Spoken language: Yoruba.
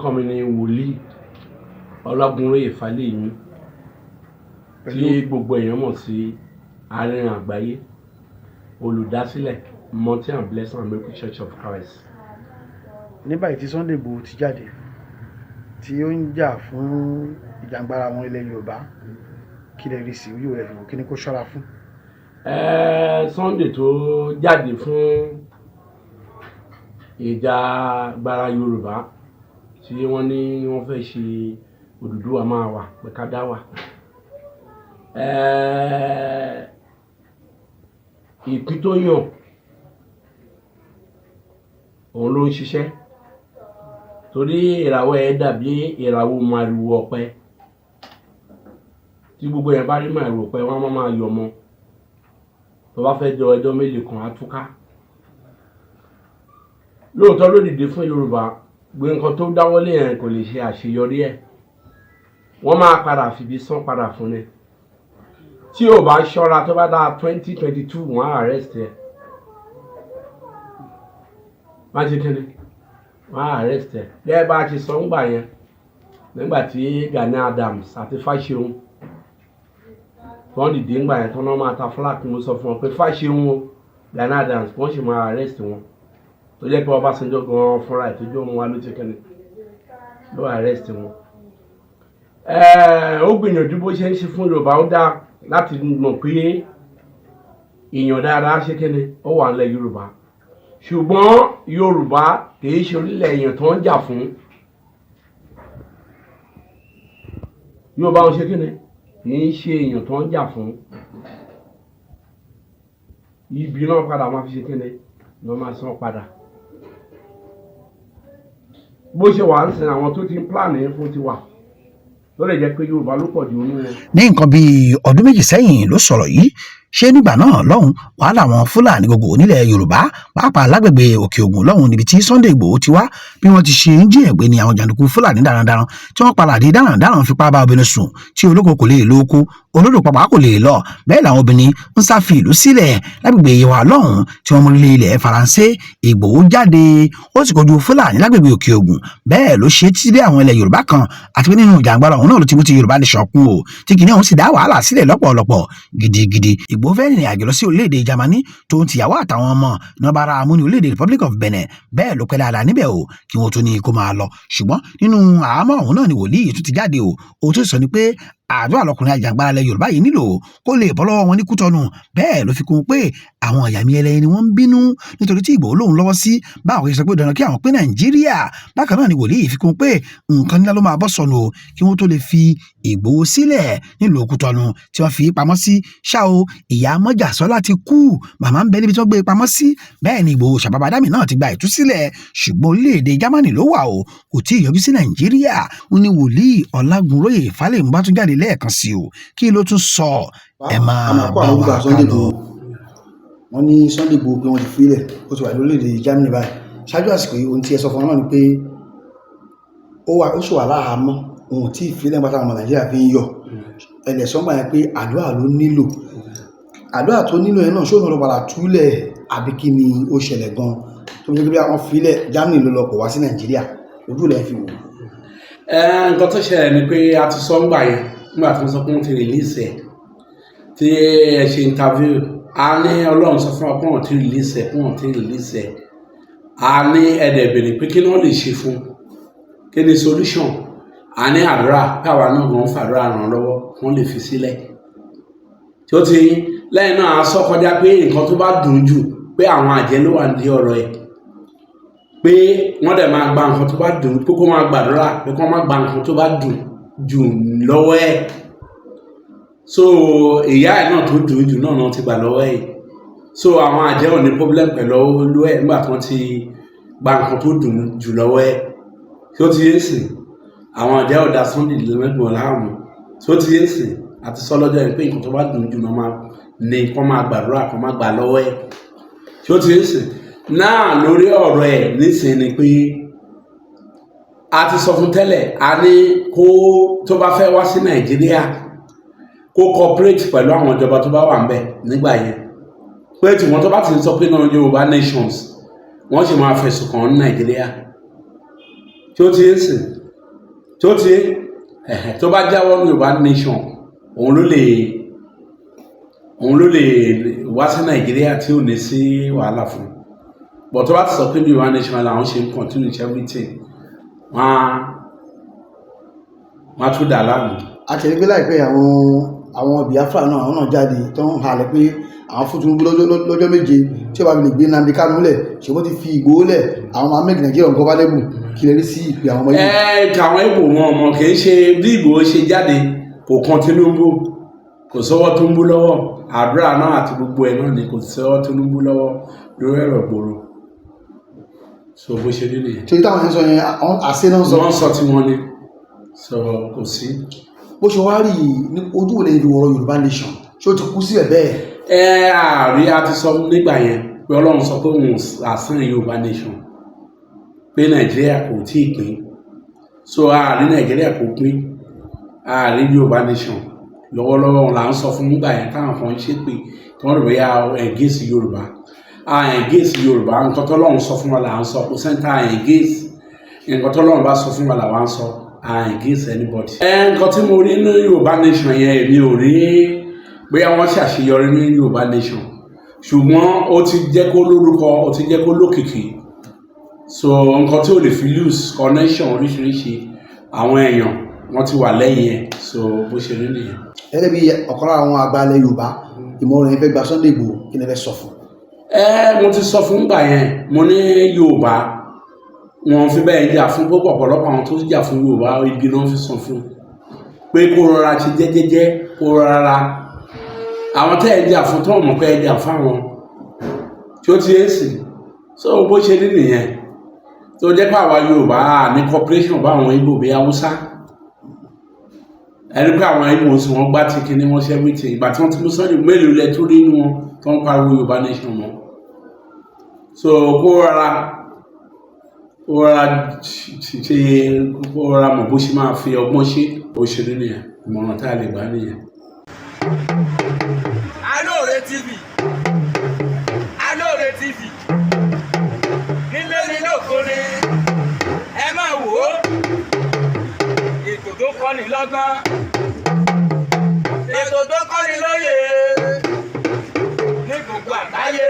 Orúkọ mi ni Wòlíì Ọlágúnróyè Fáléyìmí, tí gbogbo èèyàn mọ̀ sí Arìnrìn Àgbáyé, olùdásílẹ̀ Mountain and Blessing and Miracle Church of Christ. Ní báyìí tí Sunday Igboho ti jáde, tí ó ń jà fún ìjàngbara àwọn ilẹ̀ Yorùbá, kí lè rí sí ojú rẹ̀ fi wò? Kí ni kó ṣọ́ra fún? Sunday tó jáde fún ìjà agbára Yorùbá tí wọ́n ní wọ́n fẹ́ ṣe Odùduwà máa wà pé ká dá wà. Ìpín tó yàn òun ló ń ṣiṣẹ́, torí ìràwọ̀ ẹ̀ dàbí ìràwọ̀ màrìwò ọ̀pẹ. Tí gbogbo yẹn bá rí màrìwò ọ̀pẹ, wọ́n á máa yọ̀ mọ́. Tó bá fẹ́ jọ ẹjọ́ mélòó kan, á túká. Lóòótọ́ ló dìde fún Yorùbá, gbé nǹkan tó dáwọ́lé yẹn kò lè ṣe àṣeyọrí ẹ̀. Wọ́n máa padà fìbí sán padà fún ni. Tí ò bá ṣọ́ra, tó bá dá 2022, wọ́n á arrest ẹ̀. Wọ́n á ṣe kíni? Wọ́n á arrest ẹ̀. Gẹ́gẹ́ bá a ti sọ ńgbà yẹn, nígbà tí Gani Adams àti Fáṣeun wọ́n dìde ńgbà yẹn, tí wọ́n máa ta flag, mo sọ fún wọn pé Fáṣeun o, Gani Adams, wọ́n sì máa arrest wọn, tó jẹ́ pé Ọbásanjọ́ gan-an fúnra ẹ̀ tó jẹ́ òun wa ló ti kíni ló arrest wọn. Ó gbìyànjú bó ṣe ń ṣe fún Yorùbá. Ó dáa láti mọ̀ pé èèyàn dáadáa ṣe kíni ó wà nílẹ̀ Yorùbá, ṣùgbọ́n Yorùbá kìí ṣe orílẹ̀ èèyàn tó ń jà fún. Yorùbá ń ṣe kíni, kìí ṣe èèyàn tó ń jà fún. Ibi náà padà máa fi ṣe kíni ni wọ́n máa san padà. Bó ṣe wà ń sin, àwọn tó ti ń plan yẹn fún ti wà, tó lè jẹ́ pé Yorùbá ló pọ̀ jù nínú wọn. Ní nǹkan bíi ọdún 2 sẹ́yìn ló sọ̀rọ̀ yìí. Ṣé nígbà náà lọ́hùn, wàhálà àwọn Fúlàní gbogbo nílẹ̀ Yorùbá, pàápàá lágbègbè Òkè Ògùn lọ́hùn níbi tí Sunday Ìgbòho ti wá, bí wọ́n ti ṣe ń jíyàn gbé ní àwọn jàǹdùkú Fúlàní darandaran tí wọ́n padà di darandaran, fipá bá obìnrin sùn, tí olóko kò lè lo oko, olódò pàpà kò lè lọ. Bẹ́ẹ̀ làwọn obìnrin ń sá fi ìlú sílẹ̀ lágbègbè Yewa lọ́hùn tí wọ́n mú lílé ilẹ̀ Faransé. Ìgbòho jáde, ó sì kojú Fúlàní lágbègbè Òkè Ògùn. Bẹ́ẹ̀ ló ṣe títí dé àwọn ilẹ̀ Yorùbá kan, àti pé nínú ìjàngbara ọ̀hún náà ló ti mú ti Yorùbá Nation kún o, tí kìnìún ọ̀hún sì dá wàhálà sílẹ̀ lọ́pọ̀lọpọ̀ gidigidi. Ìgbòho fẹ́ rìnrìn àjò lọ sí orílẹ̀-èdè Germany tó ń tìyàwó àtàwọn ọmọ ní wọ́n bá ra amú ní orílẹ̀-èdè Republic of Benin. Bẹ́ẹ̀ ló pẹ́ dáadáa níbẹ̀ o, kí wọ́n tó ní kó máa lọ. Ṣùgbọ́n nínú àhámọ́ ọ̀hún náà ni wòlíì tún ti jáde o. Ohun tó sọ ni pé àdúrà lọkùnrin àjàngbara ilẹ̀ Yorùbá yìí nílò kó lè bọ́ lọ́wọ́ wọn ní Kútọ́nù. Bẹ́ẹ̀ ló fi kún un pé àwọn ìyàmí ẹlẹ́yin ni wọ́n ń bínú nítorí tí Ìgbòho lòun lọ́wọ́ sí báwọn ṣe sọ pé dandan kí àwọn pín Nàìjíríà. Bákan náà ni wòlíì fi kún un pé nǹkan ńlá ló máa bọ́ sọnù o, kí wọ́n tó lè fi Ìgbòho sílẹ̀ nílùú Kútọ́nù tí wọ́n fi pamọ́ sí. Ṣá o, ìyá Mọ́jàsọ́lá ti kú, màmá ń bẹ níbi tí wọ́n gbé pamọ́ sí. Bẹ́ẹ̀ ni Ìgbòho Ṣàbàbàdàmì náà ti gba ìtúsílẹ̀, ṣùgbọ́n orílẹ̀-èdè Jámánì ló wà o, kò tí ì yọjú sí Nàìjíríà. Ó ní Wòlíì Ọlágúnróyè Fálẹ́mú bá tún jáde lẹ́ẹ̀kan sí o. Kí ló tún sọ? Ẹ máa bá wa ká lọ. Wọ́n ní Sunday Igboho pé wọ́n ti fílẹ̀, ó ti wà lórílẹ̀‐èdè Germany báyìí. Ṣáájú àsìkò yìí, ohun tí ẹ sọ fún wọn náà ni pé ó wà, ó sì wà láhàámọ́, òun tí ìfilẹ̀ nígbà táwọn ọmọ Nàìjíríà fi ń yọ ẹlẹ̀ sọ́gbà yẹn pé àdúrà ló nílò. Àdúrà tó nílò yẹn náà, ṣóun ló padà túlẹ̀, àbí kí ni ó ṣẹlẹ̀ gan tó fi jẹ́ pé wọ́n filẹ̀ Germany ló lọ, kò wá sí Nàìjíríà? Ojú rẹ̀ fi wò. Nǹkan tó ṣẹlẹ̀ ni pé a ti sọ ńgbà yẹn, nígbà tí wọ́n sọ pé wọ́n ti release ẹ̀, tí ẹ ṣe interview, a ní Ọlọ́run sọ fún wa pé wọ́n ti release ẹ̀, pé wọ́n ti release ẹ̀. A ní ẹ̀dẹ̀ bèrè pé kí ni wọ́n lè ṣe fún, kí ni solution? A ní àdúrà, pé àwa náà gan fàdúrà ràn lọ́wọ́, wọ́n lè fi sílẹ̀. Tí ó ti lẹ́yìn náà, a sọ kọjá pé nǹkan tó bá dùn jù, pé àwọn àjẹ́ ló wà ní ọ̀rọ̀ ẹ̀, pé wọ́n dẹ̀ máa gba nǹkan tó bá dùn, pé kó máa gbàdúrà pé kó má gba nǹkan tó bá dùn jù lọ́wọ́ ẹ̀. So ìyá ẹ̀ náà tó dùn jù náà náà ti gbà lọ́wọ́ ẹ̀. So àwọn àjẹ́ ò ní problem pẹ̀lú olú ẹ̀ nígbà tí wọ́n ti gba nǹkan tó dùn jù lọ́wọ́ ẹ̀. Tí ó ti yé sìn, àwọn àjẹ́ ò da Sunday lẹ́gbọ̀n láàmú. Tí ó ti yé sìn, àti sọ lọ́jọ́ yẹn pé nǹkan tó bá dùn jù náà máa ní kó máa gbàdúrà kó má gbà lọ́wọ́ ẹ̀. Tí ó ti yé sìn náà, lórí ọ̀rọ̀ ẹ̀ nísìnyí ni pé a ti sọ fún tẹ́lẹ̀, a ní kó tó bá fẹ́ wá sí Nàìjíríà, kó cooperate pẹ̀lú àwọn ìjọba tó bá wà ń bẹ̀ nígbà yẹn, pé tí wọ́n tó bá ti sọ pé náà Yorùbá nations, wọ́n sì máa fẹ̀sùn kàn án ní Nàìjíríà. Tí ó ti ń sìn, tí ó ti ẹ̀hẹ̀, tó bá jáwọ́ ní Yorùbá nation, òun ló lè wá sí Nàìjíríà tí ò ní sí wàhálà fún un. But tó bá ti sọ pé Yorùbá nation làwọn ṣe ń continue everything, wọ́n á tún dà láàmú. Àtẹ̀lé pé láìpẹ́ àwọn Biafra náà, àwọn náà jáde tó ń halẹ̀ pé àwọn fún Tinubu lọ́jọ́ 7 tí ó bá fi lè gbé Nnamdi Kanu lẹ̀, ṣe bó ti fi Ìgbòho lẹ̀, àwọn máa make Nigeria ungovernable. Kí lè rí sí ìpè àwọn ọmọ yìí? Ẹ tàwọn Ìgbò, wọn ọmọ kì í ṣe bí Ìgbòho ṣe jáde, kò kan Tinubu, kò sọ́wọ́ Tinubu lọ́wọ́. Àdúrà náà àti gbogbo ẹ̀ náà ni, kò sọ́wọ́ Tinubu lọ́wọ́ lórí ẹ̀rọ gbòòrò. So bó ṣe rí nìyẹn. Torí táwọn yẹn sọ yẹn, àwọn àṣẹ náà sọ. Wọ́n sọ tí wọ́n ní sọ, kò sí. Bó ṣe wá rí yìí, ní ojú wo lè fi wọ̀rọ̀ Yorùbá nation? Ṣé ó ti kú síbẹ̀ bẹ́ẹ̀? Ẹ àrí, a ti sọ nígbà yẹn pé Ọlọ́run sọ pé òun àsán Yorùbá nation, pé Nàìjíríà kò tí ì pín. So àárí Nàìjíríà kò pín, àárí Yorùbá nation lọ́wọ́lọ́wọ́. Òun là ń sọ fún nígbà yẹn táwọn kan ń ṣépè tí wọ́n rò bóyá against Yorùbá. A against Yorùbá. Nǹkan tọ́lọ́run sọ fún wa là ń sọ. Kò sẹ́ńtà against nǹkan tọ́lọ́run bá sọ fún wa là wá ń sọ. A against anybody. Ẹ nǹkan tí mo rí ní Yorùbá nation yẹn, èmi ò rí bóyá wọ́n ṣàṣeyọrí ní Yorùbá nation, ṣùgbọ́n ó ti jẹ́ kó lórúkọ, ó ti jẹ́ kó lókìkí. So nǹkan tí ò lè fi lose connection, oríṣiríṣi àwọn èèyàn wọ́n ti wà lẹ́yìn ẹ̀. So bó ṣe rí nìyẹn. Gẹ́gẹ́ bí ọ̀kan lára àwọn àgbà ilẹ̀ Yorùbá, ìmọ̀ràn yẹn fẹ́ gba Sunday Igboho, kí lẹ fẹ́ sọ fún? Ẹ mo ti sọ fún gbà yẹn, mo ní Yorùbá wọn fi bẹ́ẹ̀ jà fún púpọ̀. Ọ̀pọ̀lọpọ̀ àwọn tó jà fún Yorùbá, ibi náà fi sàn fún pé kó rọra ṣe jẹ́jẹ́jẹ́, kó rọra. Àwọn tẹ́ ẹ̀ jà fún tó mọ̀ pé ẹ jà fáwọn tí ó ti ń sìn. So bó ṣe rí nìyẹn. Tó jẹ́ pé àwa Yorùbá ní cooperation bá àwọn Ìgbò bí Haúsá, ẹni pé àwọn Ìgbò sì wọ́n gbá tí kinní wọ́n ṣe everything. Ìgbà tí wọ́n ti mú Sunday, mélòó lẹ tó rí inú wọn tó ń pariwo Yorùbá nation mọ́? So kó rọra ṣe, kó rọra mọ̀ bó ṣe máa fi ọgbọ́n ṣe. Bó ṣe rí nìyẹn. Ìmọ̀ràn tá a lè gbà nìyẹn. Alóore TV, Alóore TV, nílé ní lóko ni ẹ máa wò ó. Ètò tó kọ́ni lọ́gbọ́n, ètò tó kọ́ni lóye ní gbogbo àgbáyé.